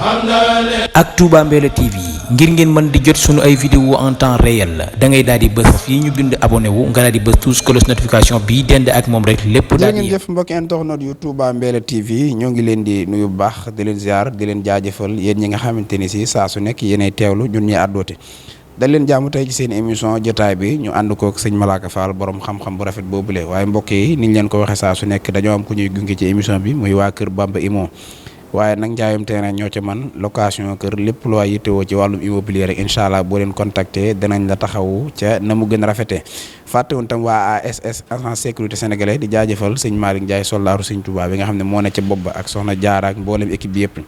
ak Touba Mbella TV ngir ngeen mën di jot sunu ay vidéo en temps réel da ngay daal di bës fii ñu bind abonné wu nga daal di bës tous cloche notification bi dend ak moom rek lépp daal di ngeen jëf mbokki internet yu Touba Mbella TV ñoo ngi leen di nuyu bu baax di leen ziar di leen jaajëfal yéen ñi nga xamante ni si saa su nekk yéenay teewlu ñun ñi àddoote dañ leen jàmm tey ci seen émission jotaay bi ñu ànd kook sëñ Malaka Fall borom xam-xam bu rafet boobule waaye mbokk yi niñ leen ko waxee saa su nekk dañoo am ku ñuy gunge ci émission bi muy waa kër Bamba Imo waaye nag njaayum terrain ñoo ci man location kër lépp loo yittewoo ci wàllum immobilier rek incha allah boo leen contacter danañ la taxawu ca na mu gën a rafetee fàttewoon tam waa ASS agence sécurité sénégalais di jaajëfal sëñ Malick Ndiaye soldaaru sëñ Touba bi nga xam ne moo ne ca bopp ba ak soxna Jaara ak mboolem équipe bi yëpp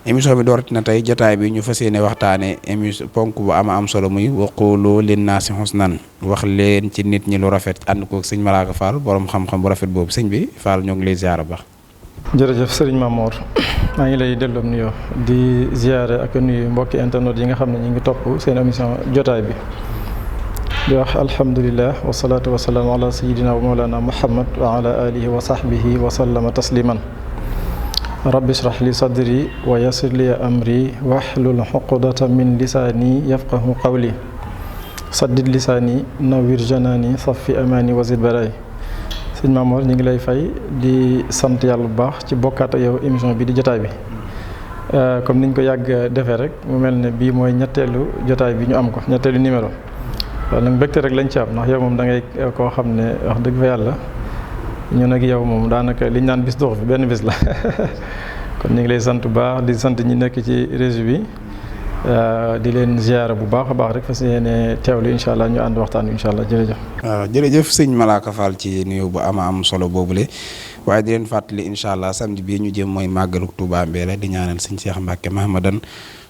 émission bi doorati na tey jotaay bi ñu fas yéene waxtaane émission ponk bu am solo muy waqulu linnaasi husnan wax leen ci nit ñi lu rafet ànd koog sëñ Malaka Fall borom xam-xam bu rafet boobu sëñ bi Fall ñoo ngi lay ziar baax. jërëjëf sëriñ Mamour maa ngi lay delloo nuyoo di ziare ak nuyu mbokki internet yi nga xam ne ñu ngi topp seen émission jotaay bi di wax alhamdulilah wasalaatu wasalaamu ala sayidina wa mawlana muhammad wa ala alihi wa sahbihi wa sallama tasliman rabbi shrah li sadri wa yassir li amri wahlul uqdata min lisaani yafqahu qawli saddid lisaani nawwir janaani saffi amaani wa zid baraay sëñ Mamour ñu ngi lay fay di sant yàlla bu baax ci bokkaat ak yow émission bi di jotaay bi comme niñ ko yàgg defee rek mu mel ne bii mooy ñetteelu jotaay bi ñu am ko ñetteelu numéro waaw nag mbégte rek lañ ci am ndax yow moom da ngay koo xam ne wax dëgg fa yàlla ñun ak yow moom daanaka liñ naan bis dox fi benn bis la kon ñu ngi lay sant bu baax di sant ñi nekk ci réseau bi di leen ziara bu baax a baax rek fas yéene teewlu incha allah ñu ànd waxtaan wi incha allah jërëjëf. waaw jërëjëf sëñ Malaka Fall ci nuyu bu am solo boobule waaye di leen fàttali incha allah samedi bii ñu jëm mooy màggalu Touba Mbella di ñaanal sëñ Cheikh Mbacke Mahamadan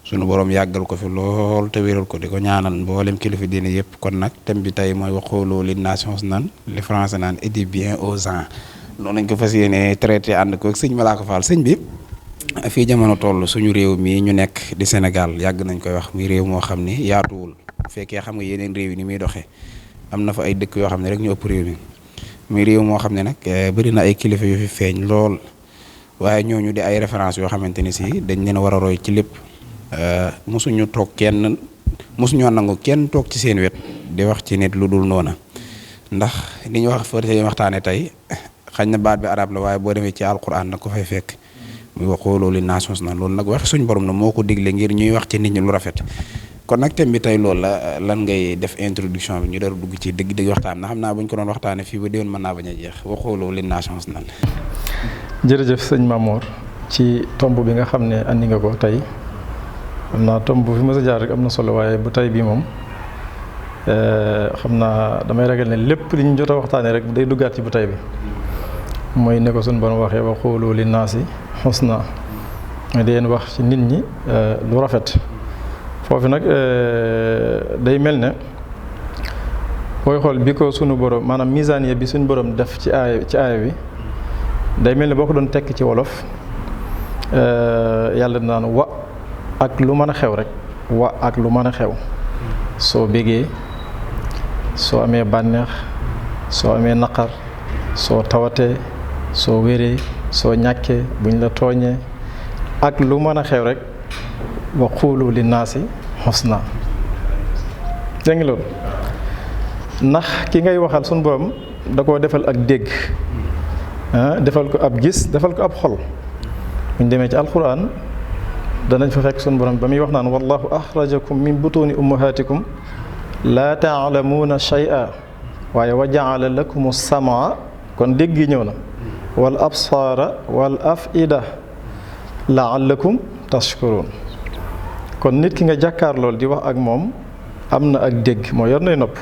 sunu borom yàggal ko fi lool te wéral ko di ko ñaanal mboolem kilifa diine yëpp kon nag thème bi tey mooy waqulu linnaasi husnan li français naan et du bien aux gens noonu lañ ko fas yéene traité ànd ko ak sëñ Malaka Fall sëñ bi. fii jamono toll suñu réew mii ñu nekk di Sénégal yàgg nañ koy wax muy réew moo xam ni yaatuwul bu fekkee xam nga yeneen réew yi ni muy doxee am na fa ay dëkk yoo xam ne rek ñu ëpp réew mi muy réew moo xam ne nag bëri na ay kilifa yu fi feeñ lool waaye ñooñu di ay référence yoo xamante ni si dañ leen war a roy ci lépp mosuñu toog kenn mosuñoo nangu kenn toog ci seen wet di wax ci nit lu dul noona ndax li ñu wax fa waxtaane tey xañ na baat bi arab la waaye boo demee ci alquran nag ko fay fekk muy waqulu linnaasi husnan loolu nag wax suñ borom na moo ko digle ngir ñuy wax ci nit ñi lu rafet kon nag thème bi tey loolu la lan ngay def introduction bi ñu dara dugg ci dëgg waxtaan na xam naa bu ñu ko doon waxtaanee fii ba déwén mën naa bañ a jeex waqulu linnaasi husnan. jërëjëf sëñ Mamour ci tomb bi nga xam ne andi nga ko tey xam naa tomb fi ma sa jaar rek am na solo waaye bu tey bii moom xam naa damay ragal ne lépp li ñu jot a waxtaanee rek day duggaat ci bu tey bi mooy ne ko suñu borom waxee waqulu linnaasi husna di leen wax ci nit ñi lu rafet foofu nag day mel ne booy xool bi ko sunu borom maanaam misaaniya bi suñu borom def ci aaya bi day mel ne boo ko doon tekk ci wolof yàlla naan wa ak lu mën a xew rek wa ak lu mën a xew soo bégee soo amee bànneex soo amee naqar soo tawatee soo wéree soo ñàkkee buñ la tooñee ak lu mën a xew rek waqulu linnaasi husna dégg nga loolu ndax ki ngay waxal suñu borom da koo defal ak dégg defal ko ab gis defal ko ab xol buñ demee ci alquran danañ fa fekk suñu borom ba muy wax naan wallahu axrajakum min butuni ummahatikum laa taalamuuna shay'a waaye wa jaala lakum samaa kon dégg gi ñëw na wal absaara wal afida laallakum tashkurun kon nit ki nga jàkkaar lool di wax ak moom am na ak dégg moo yor nay nopp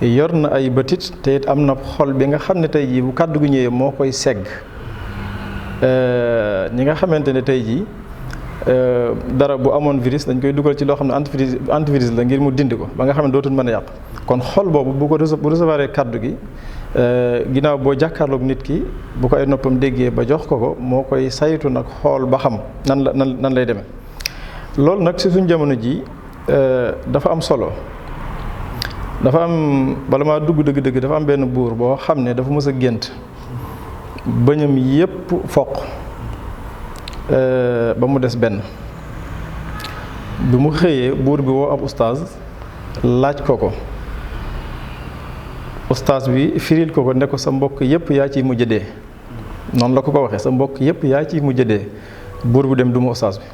yor na ay bëtit te it am na xol bi nga xam ne tey jii bu kàddu gu ñëwee moo koy segg ñi nga xamante ne tey jii dara bu amoon virus dañ koy dugal ci loo xam ne antivirus la ngir mu dindi ko ba nga xam ne dootul mën a yàq kon xol boobu bu recevoir kàddu gi ginnaaw boo jàkkaarloog nit ki bu ko ay noppam déggee ba jox ko moo koy saytu nag xool ba xam nan lay demee loolu nag si suñ jamono ji dafa am solo dafa am bala maa dugg dëgg-dëgg dafa am benn buur boo xam ne dafa mës a gént bëñam yépp foq ba mu des benn bi mu xëyee buur bi woo ab ustaaz laaj ko ustaaz bi firil ko ne ko sa mbokk yépp yaa ciy mujj dee noonu la ko waxee sa mbokk yépp yaa ciy mujj dee buur bu dem duma ustaaz bi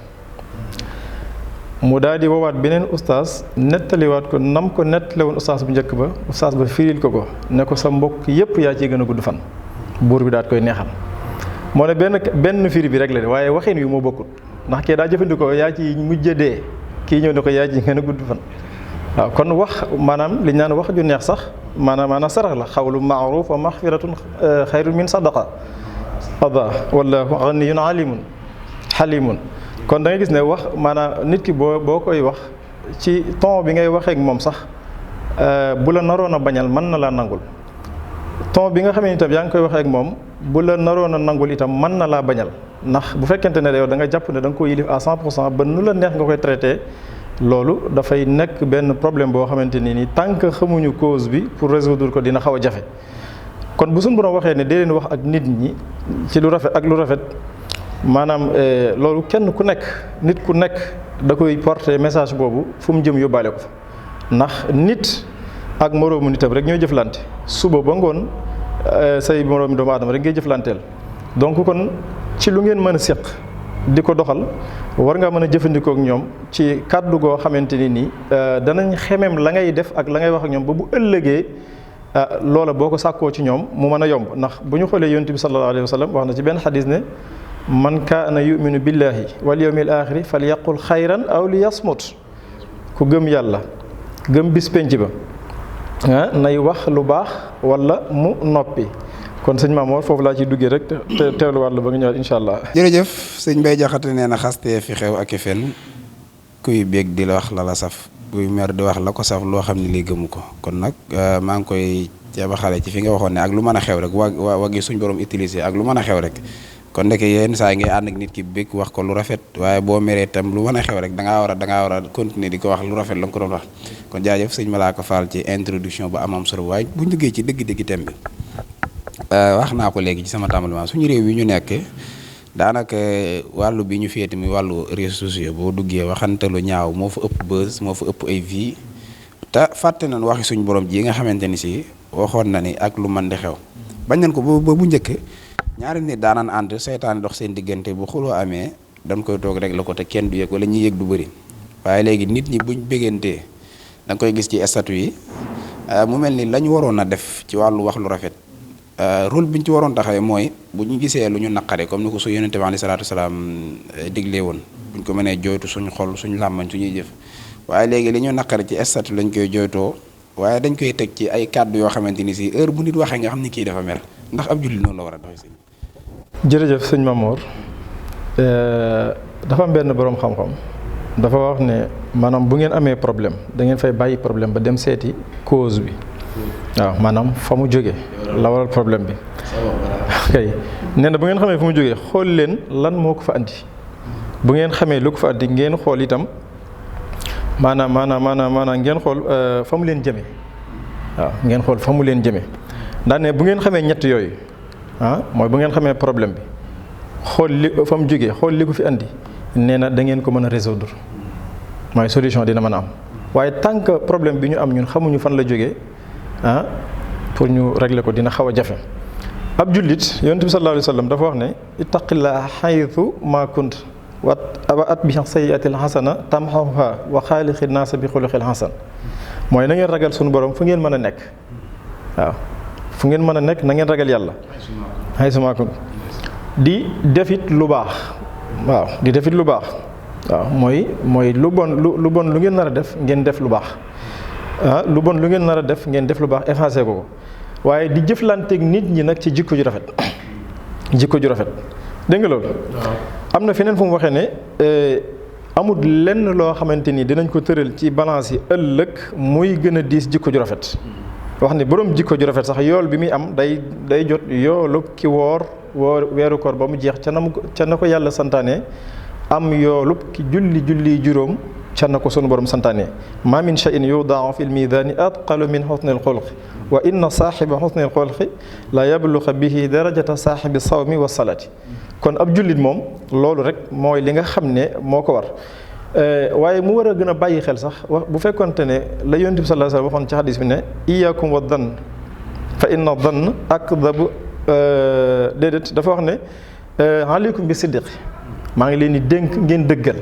mu daal di woowaat beneen ustaas nettaliwaat ko nam ko nettale woon ustaas bu njëkk ba ustaas ba firil ko ne ko sa mbokk yépp yaa ciy gën a gudd fan buur bi daal koy neexal moo ne benn firi bi rek la de waaye waxin wi moo bokkut ndax kii daa jëfandikoo yaa ciy mujj dee kii ñëw ne ko yaa ciy gën a gudd fan waaw kon wax maanaam li ñu naan wax ju neex sax maanaam sarax la xawlu maaruf wa maxfiratun xayrun min sadaqa ada wallahu ganiyun alimun xalimun kon da nga gis ne wax maanaam nit ki boo koy wax ci ton bi ngay waxee ak moom sax bu la naroon a bañal mën na laa nangul ton bi nga xam ne itam yaa ngi koy waxee ak moom bu la naroon a nangul itam mën na laa bañal ndax bu fekkente ne yow da nga jàpp ne da nga ko yilif à 100% ba nu la neex nga koy traité loolu dafay nekk benn problème boo xamante ni tant que xamuñu cause bi pour résoudre ko dina xaw a jafe kon bu suñu borom waxee ne dee leen wax ak nit ñi ci lu rafet ak lu rafet maanaam loolu kenn ku nekk nit ku nekk da koy porter message boobu fu mu jëm yóbbaale ko ndax nit ak moroomu nitam rek ñooy jëflante suba ba ngoon say moroomi doomu aadama rek ngay jëflanteel donc kon ci lu ngeen mën a séq di ko doxal war nga mën a jëfandikoo ak ñoom ci kàddu goo xamante ni nii danañ xemem la ngay def ak la ngay wax ak ñoom ba bu ëllëgee loola boo ko sàkkoo ci ñoom mu mën a yomb ndax bu ñu xoolee yonent bi sallallahu alayhi wa sallam wax na ci benn xadis ne man kaana yuminu billahi wal yawmil axiri fal yaqul xayran aw li yasmut ku gëm yàlla gëm bis penc ba nay wax lu baax wala mu noppi kon sëñ Mamour foofu laa ciy duggee rek te teewluwaat la ba nga ñëwaat incha allah. jërëjëf sëñ Mbaye Jaxate nee na xastee fi xew ak i fen kuy béeg di la wax la la saf kuy mer di wax la ko saf loo xam ne lii gëmu ko kon nag maa ngi koy ceeba xale ci fi nga waxoon ne ak lu mën a xew rek wagi suñ borom utilisé ak lu mën a xew rek kon ndeke yenn saa yi ngay ànd ak nit ki béeg wax ko lu rafet waaye boo meree itam lu mën a xew rek da ngaa war a continuer di ko wax lu rafet la nga ko doon wax kon jaajëf sëñ Malaka Fall ci introduction ba am solo waaye buñ duggee ci dëgg-dëgg thème bi wax naa ko léegi ci sama tàmbali suñu réew yi ñu nekk daanaka wàllu bi ñu féete mi wàllu réseaux sociaux boo duggee waxante lu ñaaw moo fa ëpp buzz moo fa ëpp ay vie te fàtte nañ waxi suñu borom ji nga xamante ni si waxoon na ni ak lu mën di xew bañ nañ ko ba bu njëkk ñaari nit daanaan ànd seytaane dox seen diggante bu xuloo amee dañ koy toog rek la ko te kenn du yëg wala ñuy yëg du bëri waaye léegi nit ñi buñ bëggantee da nga koy gis ci statut yi mu mel ni la ñu waroon a def ci wàllu wax lu rafet rôle bi ñu ci waroon taxawee mooy bu ñu gisee lu ñu naqare comme ni ko su yonente bi alayhi salaatu wasalaam diglee woon buñ ko mënee jooytu suñu xol suñu làmmañ suñuy jëf waaye léegi li ñu naqare ci statut lañ koy jooytoo waaye dañ koy teg ci ay kàddu yoo xamante ni si heure bu nit waxee nga xam ni kii dafa mer ndax ab julli noonu la war a doxee sëñ. jërëjëf sëñ Mamour dafa am benn boroom xam-xam dafa wax ne maanaam bu ngeen amee problème da ngeen fay bàyyi problème ba dem seeti cause bi waaw maanaam fa mu jógee la waral problème bi kay nee na bu ngeen xamee fa mu jógee xool leen lan moo ko fa andi bu ngeen xamee lu ko fa andi ngeen xool itam maanaam ngeen xool fa mu leen jëmee waaw ngeen xool fa mu leen jëmee ndax ne bu ngeen xamee ñett yooyu mooy bu ngeen xamee problème bi xool li fa mu jógee xool li ko fi andi nee na da ngeen ko mën a résoudre mooy solution dina mën a am waaye tant que problème bi ñu am ñun xamuñu fan la jógee pour ñu régler ko dina xaw a jafe ab jullit yonent bi sallallahu alayhi wa sallam dafa wax ne ittaqillaa xaytu maa kunt wa at bi sayyi'atil xasana tamxuha wa xaaliqi naasa bi xuluqil xasan mooy na ngeen ragal suñu borom fu ngeen mën a nekk waaw fu ngeen mën a nekk na ngeen ragal yàlla xaytu maa kunt di defit lu baax waaw di defit lu baax waaw mooy lu bon lu ngeen nar a def ngeen def lu baax lu bon lu ngeen nar a def ngeen def lu baax effacé ko waaye di jëflanteeg nit ñi nag ci jikko ju rafet jikko ju rafet dégg nga loolu am na feneen fu mu waxee ne amul lenn loo xamante ni dinañ ko tëral ci balance yi ëllëg muy gën a diis jikko ju rafet wax ne borom jikko ju rafet sax yool bi muy am day jot yoolu ki woor weeru koor ba mu jeex ca na ko yàlla santaane am yoolub ki julli juróom ca na ko sunu borom santaane ma min shay'in yudaa'u fil miizaani atqalu min husnil xulqi wa inna saaxiba husnil xulqi la yabluqa bihi darajata saaxibi sawmi wa salaati kon ab jullit moom loolu rek mooy li nga xam ne moo ko war waaye mu war a gën a bàyyi xel sax wax bu fekkonte ne la Yonent bi sallallahu alayhi wa sallam waxoon ci xadis bi ne iyyakum wa dhann fa inna dhann akdabu déedéet dafa wax ne alaykum bi siddiq maa ngi leen di dénk ngeen dëggal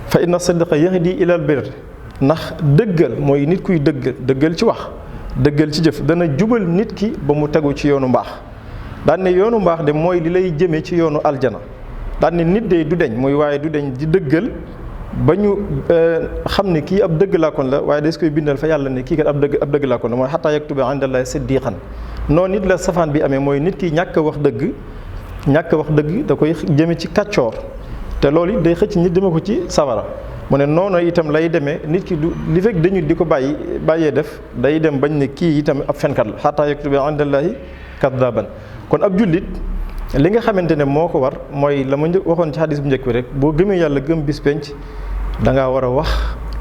fa inna siddiqa yahdi ilal birr ndax dëggal mooy nit kuy dëggal ci wax dëggal ci jëf dana jubal nit ki ba mu tegu ci yoonu mbaax daan ne yoonu mbaax de mooy li lay jëme ci yoonu aljana daan ne nit de du deñ muy waaye du deñ di dëggal ba ñu xam ne kii ab dëgg laakoon la waaye des koy bindal fa yàlla ne kii kat ab dëgg laakoon la mooy xataa yaktuba indallahi siddiqan noonu nit la safaan bi amee mooy nit ki ñàkk wax dëgg da koy jëme ci kàccoor te loolu it day xëcc nit deme ko ci sawara mu ne noonu itam lay demee nit ki du li fekk dañu di ko bàyyee def day dem bañ ne kii itam ab fenkat la xataa yaktuba indallahi kaddaban kon ab jullit li nga xamante ne moo ko war mooy la ma waxoon ci xadis bu njëkk bi rek boo gëmee yàlla gëm bis penc da ngaa war a wax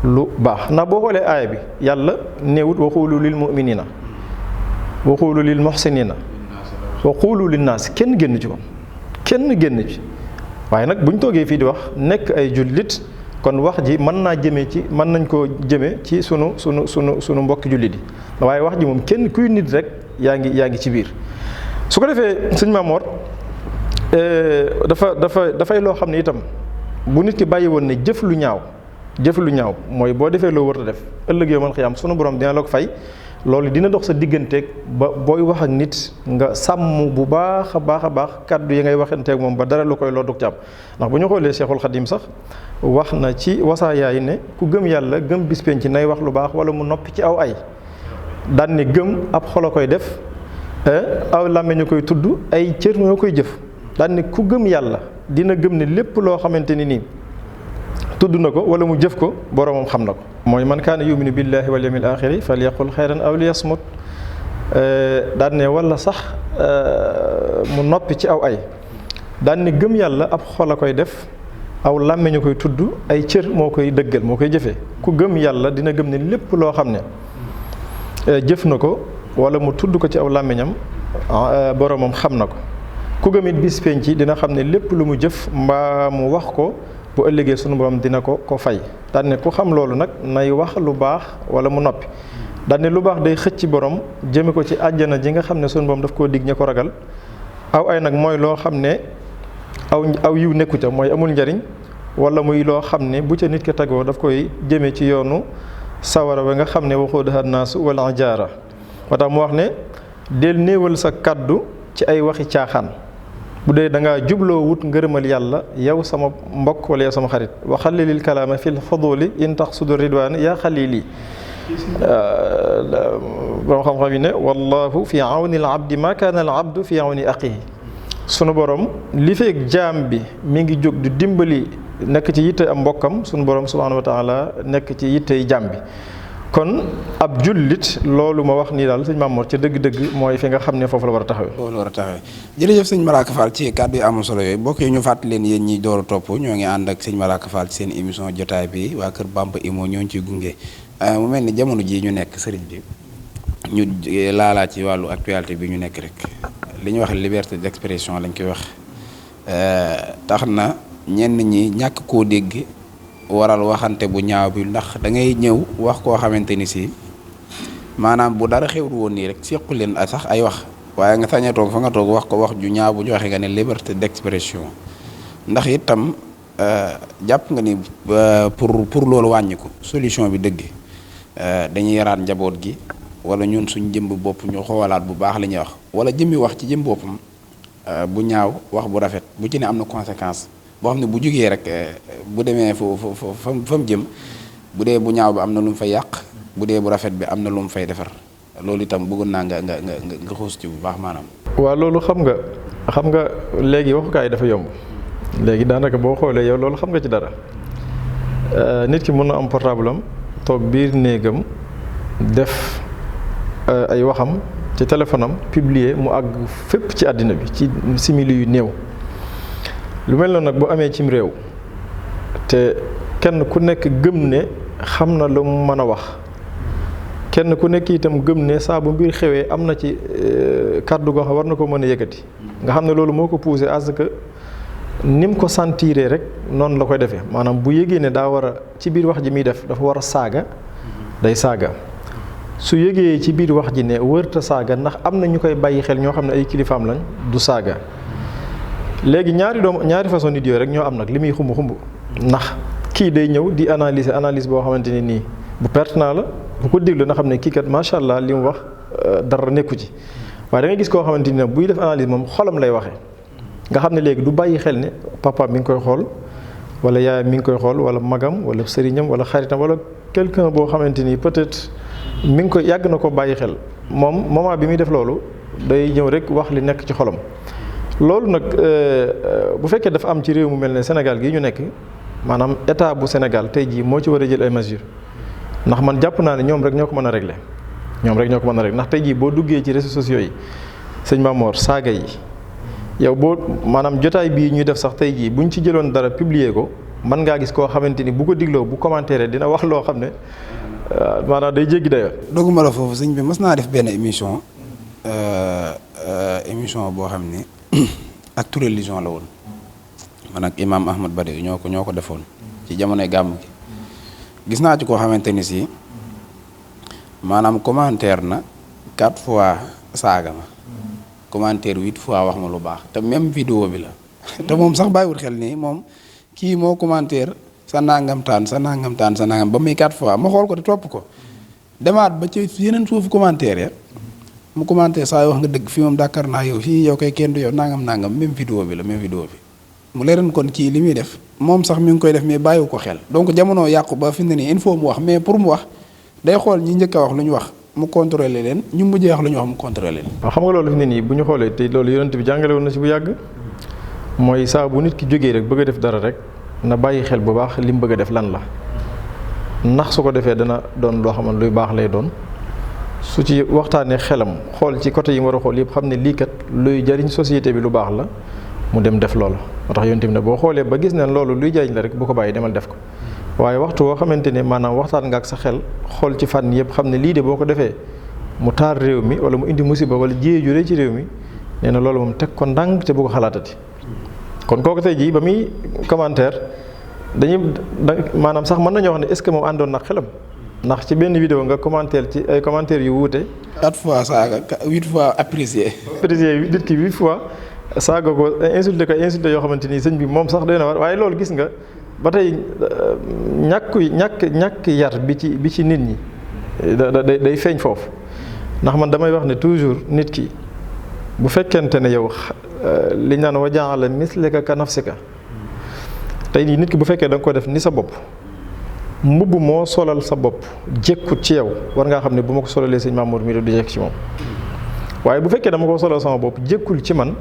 lu baax ndax boo xoolee aaya bi yàlla néewut waxulu lil muminina waxulu lil muhsinina waxulu lin naas kenn génn ci waaye nag bu ñu toogee fii di wax nekk ay jullit kon wax ji mën nañ koo jëme ci sunu mbokki jullit yi waaye wax ji moom kenn kuy nit rek yaa ngi ci biir su ko defee sëñ Maamoor dafay loo xam ne itam bu nit ki bàyyi woon ne jëf lu ñaaw mooy boo defee loo war a def ëllëg yawmal xiyaam sunu borom dina la ko fay loolu dina dox sa digganteeg ba booy wax ak nit nga sàmm bu baax a baax kàddu yi ngay waxanteeg moom ba dara lu koy loo dug ci am ndax bu ñu xoolee Cheikhul Khadim sax wax na ci wasaayaay ne ku gëm yàlla gëm bis penc nay wax lu baax wala mu noppi ci aw ay daan ne gëm ab xol a koy def aw làmmiñ ñu koy tudd ay cër ñoo koy jëf daan ne ku gëm yàlla dina gëm ne lépp loo xamante ni nii tudd na ko wala mu jëf ko boromam xam na ko mooy man kaana yuminu billahi wal yawmil axiri falyaqul xayran aw liyasmut daan ne wala sax mu noppi ci aw ay daan ne gëm yàlla ab xol a koy def aw làmmiñ ñu koy tudd ay cër moo koy dëggal moo koy jëfee ku gëm yàlla dina gëm ne lépp loo xam ne jëf na ko wala mu tudd ko ci aw làmmiñam boromam xam na ko ku gëmit bis penc dina xam ne lépp lu mu jëf mbaa mu wax ko bu ëllëgee sunu borom dina ko fay daan ne ku xam loolu nag nay wax lu baax wala mu noppi daan ne lu baax day xëcc borom jëme ko ci àjjana ji nga xam ne sunu borom daf koo dig ña ko ragal aw ay nag mooy loo xam ne aw yiw nekku ca mooy amul njariñ wala muy loo xam ne bu ca nit ki tagoo daf koy jëme ci yoonu sawara ba nga xam ne waxuudaha naasu wala jaara moo tax mu wax ne del néewal sa kàddu ci ay waxi caaxaan bu dee da ngaa jubloo wut ngërëmal yàlla yow sama mbokk wala yow sama xarit wa xalilil kalaama fil fuduli in tax sudu ridwaan yaa xalili borom xam-xam yi ne wallahu fi awni al abdi ma kaana al abdu fi awni aqihi sunu borom li feeg jaam bi mi ngi jóg di dimbali nekk ci yitte am mbokkam sunu borom subhanahu wa taala nekk ci yittey jaam bi kon ab jullit loolu ma wax nii daal sëñ Mamour ci dëgg-dëgg mooy fi nga xam ne foofu la war a taxawee. jërëjëf sëñ Malaka Fall ci kàddu yi am solo yooyu mbokk yi ñu fàttali leen yéen ñi door a topp ñoo ngi ànd ak sëñ Malaka Fall ci seen émission jotaay bi waa Kër Bamba Imo ñoo ngi ciy gunge mu mel ni jamono jii ñu nekk sëriñ bi ñu laalaa ci wàllu actualité bi ñu nekk rek li ñuy wax liberté d'expression lañ koy wax tax na ñenn ñi ñàkk koo dégg. waral waxante bu ñaaw bi ndax da ngay ñëw wax koo xamante ni si maanaam bu dara xewru woon nii rek sequ leen sax ay wax waaye nga sañ a toog fa nga toog wax ko wax ju ñaaw bu ñu waxee nga ne liberté d'expression ndax itam jàpp nga ni pour loolu wàññi ko solution bi dëgg dañuy yaraat njaboot gi wala ñun suñ jëmb bopp ñu xoolaat bu baax li ñuy wax wala jëmmi wax ci jëm boppam bu ñaaw wax bu rafet bu ci ne am na conséquence boo xam ne bu jugee rek bu demee fa mu jëm bu dee bu ñaaw bi am na lu mu fay yàq bu dee bu rafet bi am na lu mu fay defar loolu itam bëggoon naa nga xuus ci bu baax maanaam. waaw loolu xam nga léegi waxukaay dafa yomb léegi daanaka boo xoolee yow loolu xam nga ci dara nit ki mën na am portable am toog biir néegam def ay waxam ci téléphone am publier mu àgg fépp ci àddina bi ci simili yu néew. lu mel noonu nag bu amee cim réew te kenn ku nekk gëm ne xam na lu mu mën a wax kenn ku nekk itam gëm ne saa bu mbir xewee am na ci kàddu goo xam war na ko mën a yëkkati nga xam ne loolu moo ko poussé à ce que ni mu ko sentiree rek noonu la koy defee maanaam bu yëgee ne daa war a ci biir wax ji muy def dafa war a saaga day saaga su yëgee ci biir wax ji ne wërta saaga ndax am na ñu koy bàyyi xel ñoo xam ne ay kilifaam lañ du saaga léegi ñaari façon nit yooyu rek ñoo am nag li muy xumb ndax kii day ñëw di analyse boo xamante ne nii bu pertinent la bu ko déglu na xam ne kii kat macha allah li mu wax dara nekku ci waaye da ngay gis koo xamante ni buy def analyse moom xolam lay waxee nga xam ne léegi du bàyyi xel ne papa mi ngi koy xool wala yaayam mi ngi koy xool wala magam wala sëriñam wala xaritam wala quelqu'un boo xamante ni peut-être mi ngi koy yàgg na ko bàyyi xel moom moment bi muy def loolu day ñëw rek wax li nekk ci xolam. loolu nag bu fekkee dafa am ci réew mu mel ne Sénégal gii ñu nekk maanaam état bu Sénégal tey jii moo ci war a jël ay mesures ndax man jàpp naa ne ñoom rek ñoo ko mën a régler ndax tey jii boo duggee ci réseaux sociaux yi sëñ Mamor saaga yi yow boo maanaam jotaay bii ñuy def sax tey jii buñ ci jëloon dara publier ko mën ngaa gis koo xamante ni bu ko digloo bu commentaire dina wax loo xam ne maanaam day jéggi dayoo. doguma la foofu sëñ bi mës naa def benn émission boo xam ne actu religion la woon man ak imam Ahmad Badawi ñoo ko defoon ci jamonoy gàmm gi gis naa ci koo xamante ni si maanaam commentaire na 4 fois saaga ma commentaire 8 fois wax ma lu baax te même vidéo bi la te moom sax bàyyiwul xel nii moom kii moo commentaire sa nangam ba muy 4 fois ma xool ko te topp ko demaat ba ci yeneen suufu commentaire ya mu commentaire saa wax nga dëgg fii moom Dakar naa yow fii yow kay kenn du yow nangam même vidéo bi mu leeral kon kii li muy def moom sax mi ngi koy def mais bàyyiwu ko xel donc jamono yàqu ba fi mu ne nii il faut mu wax mais pour mu wax day xool ñi njëkk a wax lu ñu wax mu contrôler leen ñu mujjee wax lu ñu wax mu contrôler leen. waaw xam nga loolu fi ne nii bu ñu xoolee te loolu yonent bi jàngale woon na ci bu yàgg mooy saa bu nit ki jógee rek bëgg a def dara rek na bàyyi xel bu baax li mu bëgg a def lan la ndax su ko defee dana doon loo xam ne luy baax lay doon su ci waxtaanee xelam xool ci côté yi mu war a xool yëpp xam ne lii kat luy jariñ société bi lu baax la mu dem def loolu moo tax yonent bi ne boo xoolee ba gis ne loolu luy jariñ la rek bu ko bàyyi demal def ko waaye waxtu woo xamante ne maanaam waxtaan nga ak sa xel xool ci fànn yëpp xam ne lii de boo ko defee mu taar réew mi wala mu indi musiba wala jiyee ju rëy ci réew mi nee na loolu moom teg ko ndànk te bu ko xalaatati kon kooku tey jii ba muy commentaire maanaam sax mën nañoo wax ne est-ce que moom àndoon na xelam ndax ci benn vidéo nga commentaire ci ay commentaires yu wuute. 4 fois saaga 8 fois apprécié. nit ki 8 fois saaga ko insulté yoo xamante ni sëñ bi moom sax doy na war waaye loolu gis nga ba tey ñàkk yar bi ci nit ñi day feeñ foofu ndax man damay wax ne toujours nit ki bu fekkente ne yow li ñu naan wa ja'ala mislaka ka nafsika tey nit ki bu fekkee da nga ko def ni sa bopp. mbubb moo solal sa bopp jékkut ci yow war ngaa xam ne bu ma ko solalee sëñ Mamour mi du jekk ci moom waaye bu fekkee dama ko solal sama bopp jékkul ci man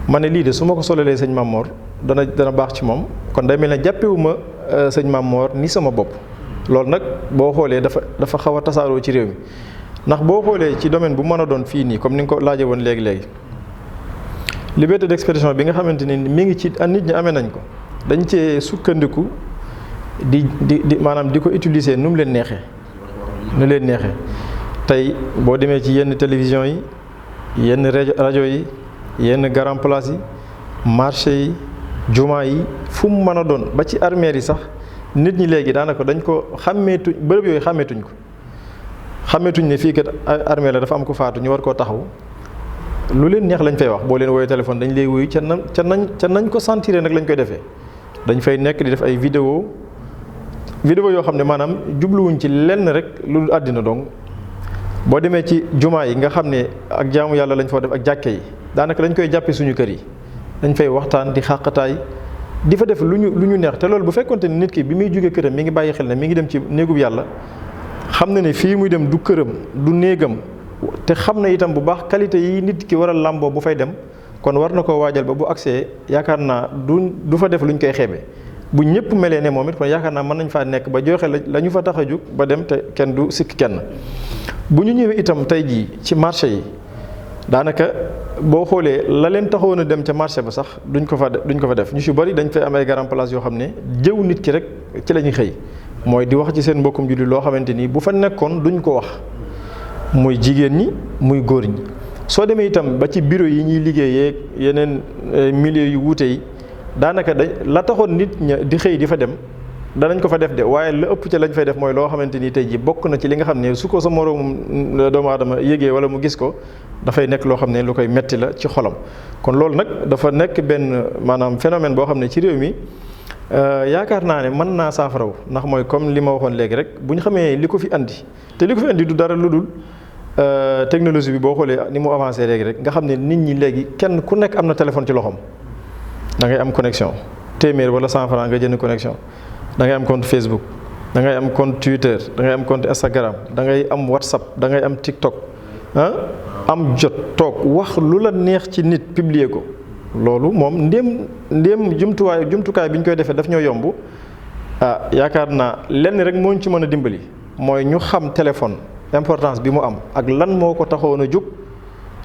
ma ne lii de su ma ko solalee sëñ Mamour dana baax ci moom kon day mel ne jàppewuma sëñ Mamour ni sama bopp loolu nag boo xoolee dafa xaw a tasaaroo ci réew mi ndax boo xoolee ci domaine bu mën a doon fii nii comme ni nga ko laajee woon léegi liberté d'expression bi nga xamante ni mi ngi ci nit ñi amee nañ ko dañ cee sukkandiku di maanaam di ko utiliser nu mu leen neexee tey boo demee ci yenn télévision yi yenn rajo yi yenn grand place yi marché yi jumaa yi fu mu mën a doon ba ci armeer yi sax nit ñi léegi daanaka dañ ko bërëb yooyu xàmmeetuñ ne fii kat armeer la dafa am ko faatu ñu war koo taxaw lu leen neex lañ fay wax boo leen woowee téléphone dañ lay wuyu ca nañ ko sentir nag lañ koy defee dañ fay nekk di def ay vidéo yoo xam ne maanaam jubluwuñ ci lenn rek lu àddina dong boo demee ci jumaa yi nga xam ne ak jaamu yàlla lañ fa def ak jàkke yi daanaka dañ koy jàppe suñu kër yi dañ fay waxtaan di xàqataay di fa def lu ñu neex te loolu bu fekkonte ne nit ki bi muy jógee këram mi ngi bàyyi xel ne mi ngi dem ci néegub yàlla xam na ne fii muy dem du këram du néegam te xam na itam bu baax qualité yi nit ki war a làmboo bu fay dem kon war na koo waajal ba bu agsee yaakaar naa du fa def lu ñu koy xeebe bu ñëpp melee ne moom it kon yaakaar naa mën nañ faa nekk ba joxe la ñu fa tax a jóg ba dem te kenn du sikk kenn bu ñu ñëwee itam tey jii ci marché yi daanaka boo xoolee la leen taxoon a dem ca marché ba sax duñ ko fa def ñu si bari dañ fay am ay grand place yoo xam ne jëw nit ki rek ci la ñuy xëy mooy di wax ci seen mbokkum julli loo xamante ni bu fa nekkoon duñ ko wax muy jigéen ñi muy góor ñi soo demee itam ba ci bureau yi ñuy liggéeyee yeneen milieu yu wuute yi daanaka la taxoon nit ña di xëy di fa dem danañ ko fa def de waaye la ëpp ca lañ fay def mooy loo xamante ni tey ji bokk na ci li nga xam ne su ko sa moroomum doomu aadama yégee wala mu gis ko dafay nekk loo xam ne lu koy metti la ci xolam. kon loolu nag dafa nekk benn maanaam phénomène boo xam ne ci réew mi yaakaar naa ne mën naa saafaraw ndax mooy comme li ma waxoon léegi rek bu ñu xamee li ko fi andi te li ko fi andi du dara lu dul technologie bi boo xoolee ni mu avancé léegi rek nga xam ne nit ñi léegi kenn ku nekk am na téléphone ci loxoom da ngay am connexion téeméer wala 100 francs nga jënd connexion. da ngay am compte Facebook da ngay am compte Twitter da ngay am compte Instagram da ngay am WhatsApp da ngay am TikTok am jot toog wax lu la neex ci nit publier ko loolu moom ndéem jumtukaay bi ñu koy defee daf ñoo yomb yaakaar naa lenn rek moo ñu ci mën a dimbali mooy ñu xam téléphone importance bi mu am ak lan moo ko taxoon a jóg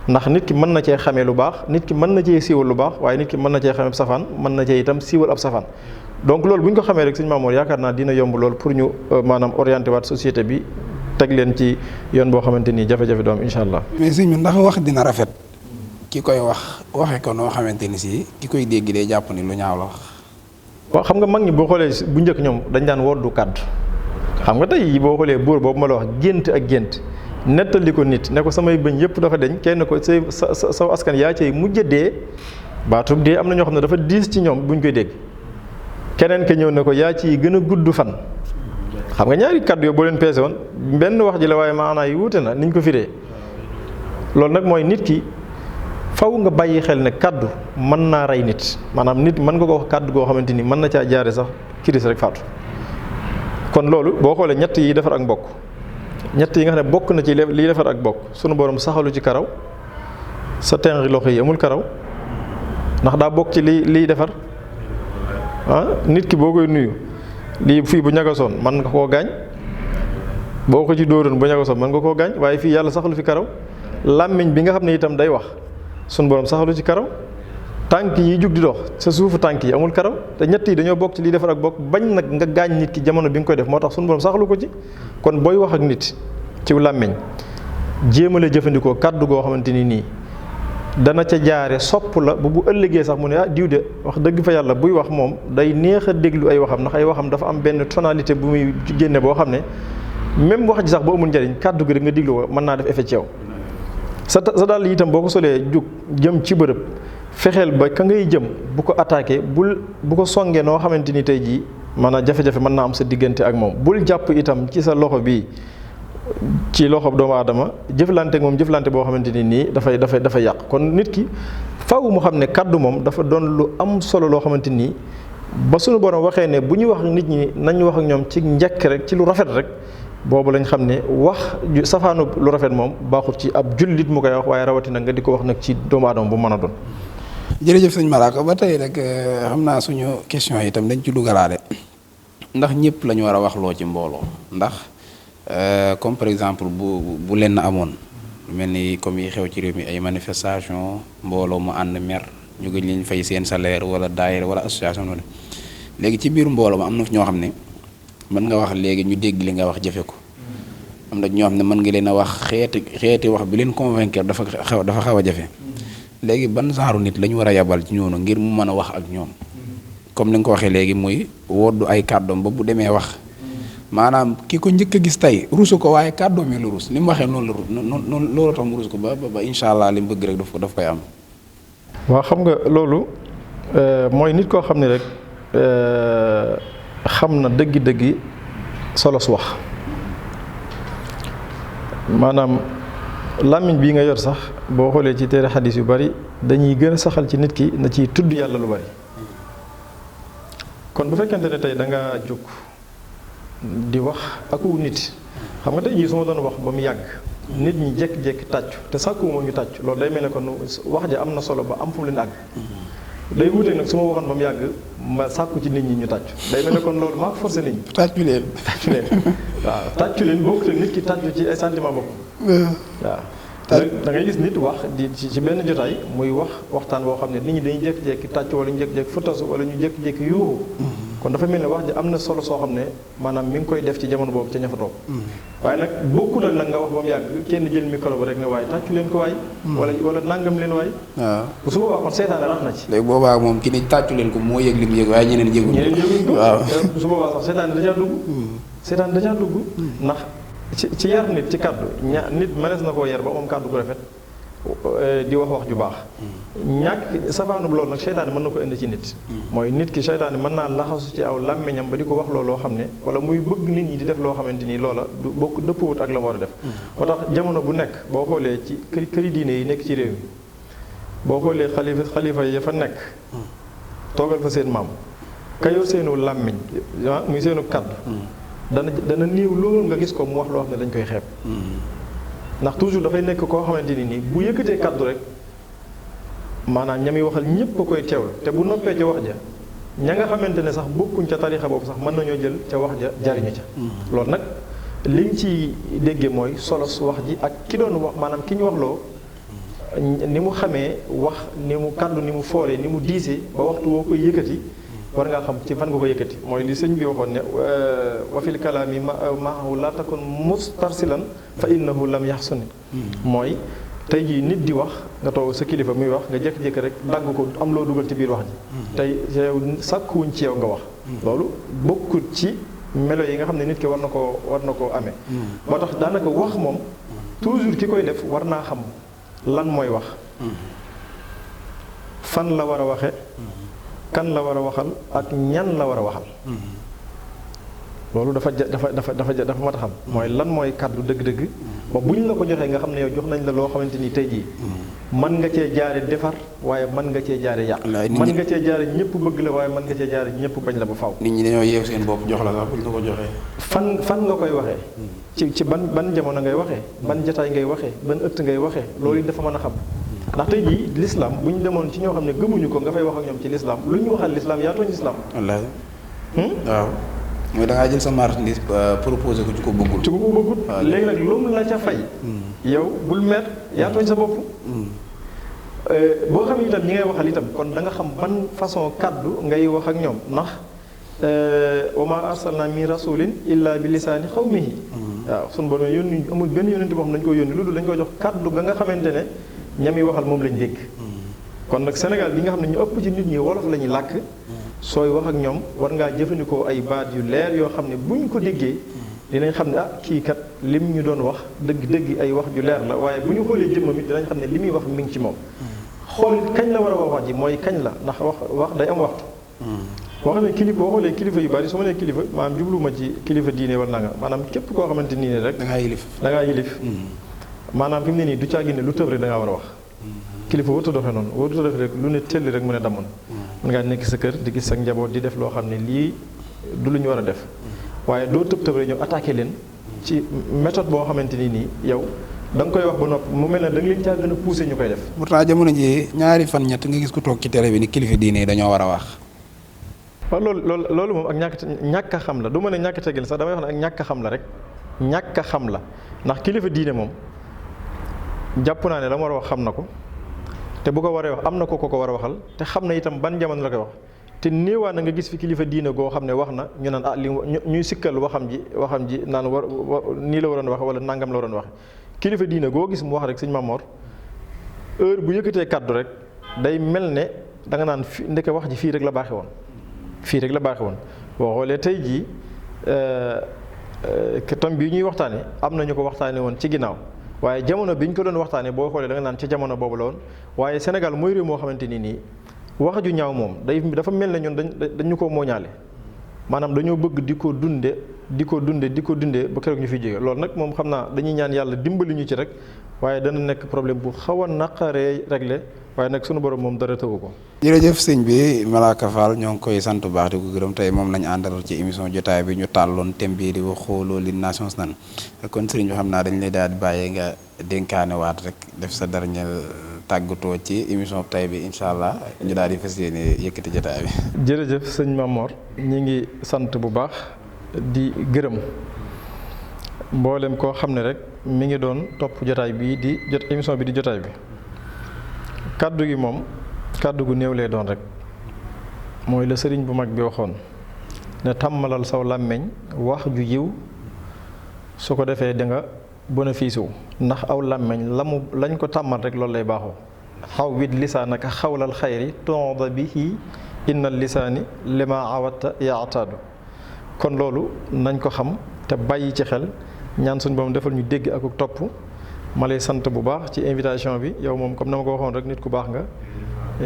ndax nit ki mën na cee xamee lu baax nit ki mën na cee siiwal lu baax waaye nit ki mën na cee xamee ab safaan mën na cee itam siiwal ab safaan. donc loolu bu ñu ko xamee rek sëñ Mamour yaakaar naa dina yomb lool pour ñu maanaam orienté waat société bi teg leen ci yoon boo xamante ni jafe-jafe doom incha allah. mais sëñ bi ndax wax dina rafet ki koy waxe ko noo xamante ni si ki koy dégg dee jàpp ni lu ñaaw la wax. waaw xam nga mag ñi boo xoolee bu njëkk ñoom dañ daan woddu kàddu xam nga tey boo xoolee buur boobu ma la wax gént ak gént nettali ko nit ne ko samay bëñ yëpp dafa deñ kenn ko sa askan yaa cay mujj dee baatub dee am na ñoo xam ne dafa diis ci ñoom buñ koy dégg. keneen ka ñëw ne ko yaa ci gën a gudd fan xam nga ñaari kàddu yooyu boo leen peese woon benn wax ji la waaye maanaa yi wuute na niñ ko firee loolu nag mooy nit ki faw nga bàyyi xel ne kàddu mën naa rey nit maanaam nit mën nga ko wax kàddu goo xamante ni mën na caa jaare sax kiris rek faatu. kon loolu boo xoolee ñett yi defar ak mbokk ñett yi nga xam ne bokk na ci liy defar ak mbokk sunu borom saxalu ci karaw sa loxo yi amul karaw ndax daa bokk ci liy defar. nit ki boo koy nuyu lii fii bu ñagasoon mën nga koo gaañ boo ko ci dóoroon bu ñagasoon mën nga koo gaañ waaye fii yàlla saxalu fi karaw làmmiñ bi nga xam ne itam day wax sunu borom saxalu ci karaw tànk yi jug di dox sa suufu tànk yi amul karaw te ñett yi dañoo bokk ci liy defar ak bokk bañ nag nga gaañ nit ki jamono bi nga koy def moo tax sunu borom saxalu ko ci. kon booy wax ak nit ci làmmiñ jéemale jëfandikoo kàddu goo xamante ni nii dana ca jaare sopp la bu ëllëgee sax mu ne diw de wax dëgg fa yàlla buy wax moom day neex a déglu ay waxam ndax ay waxam dafa am benn tonalité bu muy génne boo xam ne même wax ji sax boo amul njariñ kàddu gi rek nga déglu mën naa def effet ci yow. sa dàll yi itam boo ko solee jug jëm ci bërëb fexeel ba ka ngay jëm bu ko attaqué bu ko songee noo xamante ni tey jii maanaam jafe-jafe mën naa am sa diggante ak moom bul jàpp itam ci sa loxo bii ci loxo doomu aadama jëflante ak moom jëflante boo xamante ni nii dafay yàq kon nit ki faaw mu xam ne kàddu moom dafa doon lu am solo loo xamante nii ba suñu borom waxee ne bu ñuy wax nit ñi nañ wax ak ñoom ci njëkk rek ci lu rafet rek boobu lañ xam ne wax safaanu lu rafet moom baaxul ci ab jullit mu koy wax waaye rawatina nga di ko wax nag ci doomu aadama bu mën a doon. jërëjëf sëñ Malaka ba tey rek xam naa suñu question yi itam dañ ci dugalaale ndax ñëpp la ñu war a waxloo ci mbooloo ndax. comme par exemple bu lenn amoon mel ni comme yi xew ci réew mi ay manifestation mbooloo mu ànd mer ñu gëj leen fay seen salaire wala daayira wala association wala léegi ci biir mbooloo ma am na ñoo xam ne mën nga wax léegi ñu dégg li nga wax jëfe ko am na ñoo xam ne mën nga leen a wax xeeti wax bi leen convaincre dafa xaw a jafe léegi ban genre nit la ñu war a yabal ci ñoonu ngir mu mën a wax ak ñoom comme ni nga ko waxee léegi muy woddu ay kàddoom ba bu demee wax maanaam ki ko njëkk a gis tey rusu ko waaye kàddoom yi la rus ni mu waxee noonu la rus noonu loolu tax mu rus ko ba incha allah li mu bëgg rek daf koy am. waaw xam nga loolu mooy nit koo xam ne rek xam na dëggi-dëggi solos wax maanaam làmmiñ bii nga yor sax boo xoolee ci téere xadis yu bari dañuy gën a saxal ci nit ki na ciy tudd yàlla lu bari kon bu fekkente ne tey da nga jóg di wax aku nit xam nga tey jii su ma doon wax ba mu yàgg nit ñi jékki-jékki tàccu te sàkkuwuma ñu tàccu loolu day mel ne kon wax ja am na solo ba am fu mu leen àgg day wuuteeg nag su ma waxoon ba mu yàgg ma sàkku ci nit ñi ñu tàccu day mel ne kon loolu maa forcé nit ñi tàccu leen waaw tàccu leen bokk te nit ki tàccu ci ay sentiment bopp waaw da ngay gis nit wax di ci benn jotaay muy waxtaan boo xam ne nit ñi dañuy jékki-jékki tàccu wala ñu jékki-jékki futasu wala ñu jékki-jékki yuuxu kon dafa mel ne wax ji am na solo soo xam ne maanaam mi ngi koy def ci jamono boobu ca ña fa toog waaye nag bokkul ak nag nga wax ba mu yàgg kenn jël micro ba rek ne waaye tàccu leen ko waay wala nangam leen waay waaw su boobaa kon seetaane rax na ci léegi boobaa moom ki ni tàccu leen ko moo yëg li mu yëg waaye ñeneen yëguñ ko waaw su boobaa sax seetaane dajaa dugg ndax ci yar nit ci kàddu nit mënees na koo yar ba moom kàddu gu rafet di wax ju baax ñàkk safaanub loolu nag seytaane mën na ko indi ci nit mooy nit ki seytaane mën naa laxasu ci aw làmmiñam ba di ko wax looloo xam ne wala muy bëgg nit ñi di def loo xamante ni loola du bokk dëppwut ak la mu war a def moo tax jamono bu nekk boo xoolee ci këri diine yi nekk ci réew mi boo xoolee xalifa yi fa nekk toogal fa seen maam ka yor seenu làmmiñ muy seenu kàddu dana néew loolu nga gis ko mu wax loo xam ne dañ koy xeeb ndax toujours dafay nekk koo xamante ni nii bu yëkkatee kàddu rek maanaam ñami waxal ñëpp a koy teewlu te bu noppee ca wax ja ña nga xamante ne sax bokkuñ ca tarixa boobu sax mën nañoo jël ca wax ja jariñu ca loolu nag liñ ci déggee mooy solos wax ji ak ki doon wax maanaam ki ñu wax loo ni mu xamee wax ni mu kàddu ni mu foolee ni mu diisee ba waxtu woo koy yëkkati war ngaa xam ci fan nga ko yëkkati mooy li sëñ bi waxoon ne wa fil kalaami maahu laa takun mustarsilan fa innahu lam yaxsuni mooy tey jii nit di wax nga toog sa kilifa muy wax nga jékki-jékki rek dagg ko am loo dugal ci biir wax ji tey yow sàkkuwuñ ci yow nga wax loolu bokkut ci melo yi nga xam ne nit ki war na koo amee moo tax daanaka wax moom toujours ki koy def war naa xam lan mooy wax fan la war a waxe kan la war a waxal ak ñan la war a waxal loolu dafa mat a xam mooy lan mooy kàddu dëgg-dëgg ba buñ la ko joxee nga xam ne yow jox nañ la loo xamante ni tey jii mën nga cee jaare defar waaye mën nga cee jaare yàq mën nga cee jaare ñëpp bëgg la waaye mën nga cee jaare ñëpp bañ la ba faw nit ñi dañoo yeew seen bopp jox la sax buñ la ko joxee fan nga koy waxee ci ban jamono ngay waxee ban jataay ngay waxee ban ëtt ngay waxee loolu dafa mën a xam ndax tey jii l'islam bu ñu demoon ci ñoo xam ne gëmuñu ko nga fay wax ak ñoom ci l'islam lu ñu waxal l'islam yaa tooñ l'islam wallaahi waaw mooy da ngaa jël sa marchandise proposé ko ci ko bëggul léegi nag loolu la ca fay yow bul meer yaa tooñ sa bopp boo xam itam ñi ngay waxal itam kon da nga xam ban façon kaddu ngay wax ak ñoom ndax wa ma arsalna min rasulin illa bi lisaani xawmihi waaw suñu borom yónni amul benn yónnente boo xam dañu ko yónni lu dul dañu ko jox kaddu ga nga xamante ne ñami waxal moom lañ dégg kon nag Sénégal bi nga xam ne ñu ëpp ci nit ñi wolof la ñuy làkk sooy wax ak ñoom war ngaa jëfandikoo ay baat yu leer yoo xam ne buñ ko déggee dinañ xam ne kii kat lim ñu doon wax dëgg ay wax ju leer la waaye bu ñu xoolee jëmmam it dinañ xam ne li muy wax mi ngi ci moom xool kañ la war a wax ji mooy kañ la ndax wax day am waxtu boo xam ne kilifa boo xoolee kilifa yu bari su ma nee kilifa maanaam jubluwuma ci kilifa diine wala nanga maanaam képp koo xamante nii ne rek da ngaa yilif maanaam fi mu ne nii du caagi ne lu tëb rek da ngaa war a wax kilifa warut a doxee noonu warut a doxee rek lu ne tell rek mu ne damoon mën ngaa nekk sa kër di gis sa njaboot di def loo xam ne lii du lu ñu war a def waaye doo tëb rek ñëw attaqué leen ci méthode boo xamante ni nii yow da nga koy wax ba noppi mu mel ne da nga leen caa gën a poussé ñu koy def. pourtant jamono ji ñaari fan ñett nga gis ku toog ci télé bi ni kilifa diine yi dañoo war a wax. waaw loolu moom ak ñàkk a xam la du ma ne ñàkk a teggin sax damay wax ne ak ñàkk a xam la rek ñàkk a xam la ndax kilifa diine moom jàpp naa ne la mu war a wax xam na ko te bu ko waree wax am na ko war a waxal te xam na itam ban jamono la koy wax te néewaa na nga gis fi kilifa diine goo xam ne wax na ñu naan li ñuy sikkal waxam ji naan nii la waroon wax wala nangam la waroon wax kilifa diine goo gis mu wax rek sëñ Mamor heure bu yëkkatee kaddu rek day mel ne da nga naan fi ndeke wax ji fii rek la baaxee woon boo xoolee tey jii tom bi ñuy waxtaane am na ñu ko waxtaane woon ci ginnaaw waaye jamono bi ñu ko doon waxtaanee boo xoolee da nga naan ci jamono boobu la woon waaye Sénégal mooy réew moo xamante ni nii wax ju ñaaw moom dafa mel ne ñun dañu ko mooñaale maanaam dañoo bëgg di ko dundee ba keroog ñu fi jóge loolu nag moom xam naa dañuy ñaan yàlla dimbali ñu ci rek waaye dana nekk problème bu xaw a naqaree réglé waaye nag sunu borom moom dara tëwu ko. jërëjëf sëñ bi Malaka Fall ñoo ngi koy sant bu baax di ko gërëm tey moom lañu àndal ci émission jotaay bi ñu tàlloon thème bii di wax xooloo li nations nan kon sëriñ bi xam naa dañ lay daal di bàyyee nga dénkaane waat rek def sa dernier tàggatoo ci émission tay bi incha allah ñu daal di fas yéene yëkkati jotaay bi. jërëjëf sëñ Mamor ñi ngi sant bu baax di gërëm mboolem koo xam ne rek mi ngi doon topp jotaay bii di émission bi di jotaay bi kaddu gi moom kaddu gu néew lay doon rek mooy la sëriñ bu mag bi waxoon ne tàmmalal saw làmmeñ wax ju yiw su ko defee da nga bénéfice wu ndax aw làmmeñ lañ ko tàmmal rek loolu lay baaxoo xaw wit lisaanaka xawlal xayri tonda bihi innal lisaani lima awatta yaataadu kon loolu nañ ko xam te bàyyi ci xel ñaan suñ boom defal ñu dégg ak topp ma lay sant bu baax ci invitation bi yow moom comme na ma ko waxoon rek nit ku baax nga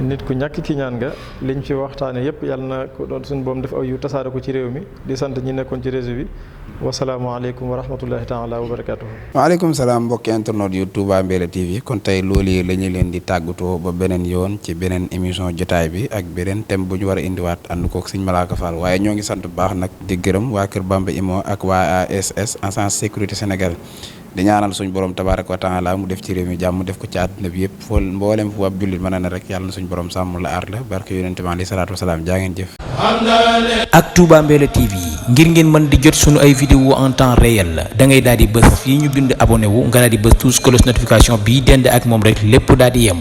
nit ku ñàkk ki ñaan nga liñ fi waxtaane yépp yàlla na ko doon suñu boom def aw yu tasaare ko ci réew mi di sant ñi nekkoon ci réseau bi wasalaamaaleykum wa rahmatullahi taala wa barakatuhu waaleykum salaam mbokki internet yu Touba Mbella TV kon tey loolu yi la ñu leen di tàggatoo ba beneen yoon ci beneen émission jotaay bi ak beneen thème bu ñu war a indiwaat ànd kook Sëñ Malaka Fall waaye ñoo ngi sant bu baax nag di gërëm waa Kër Bamba Imo ak waa ASS Agence Sécurité Sénégal di ñaanal suñu borom tabaaraka wa taala mu def ci réew mi jàmm def ko ci àdduna bi yëpp foo mboolem fu ab jullit mën na rek yàlla na suñu borom sàmm la aar la barke yonente bi alayhi salaatu wasalaam jaa ngeen jëf. ak Touba Mbella TV ngir ngeen mën di jot sunu ay vidéo en temps réel da ngay daal di bës fii ñu bind abonné wu nga daal di bës tous cloche notification bii dend ak moom rek lépp daal di yem.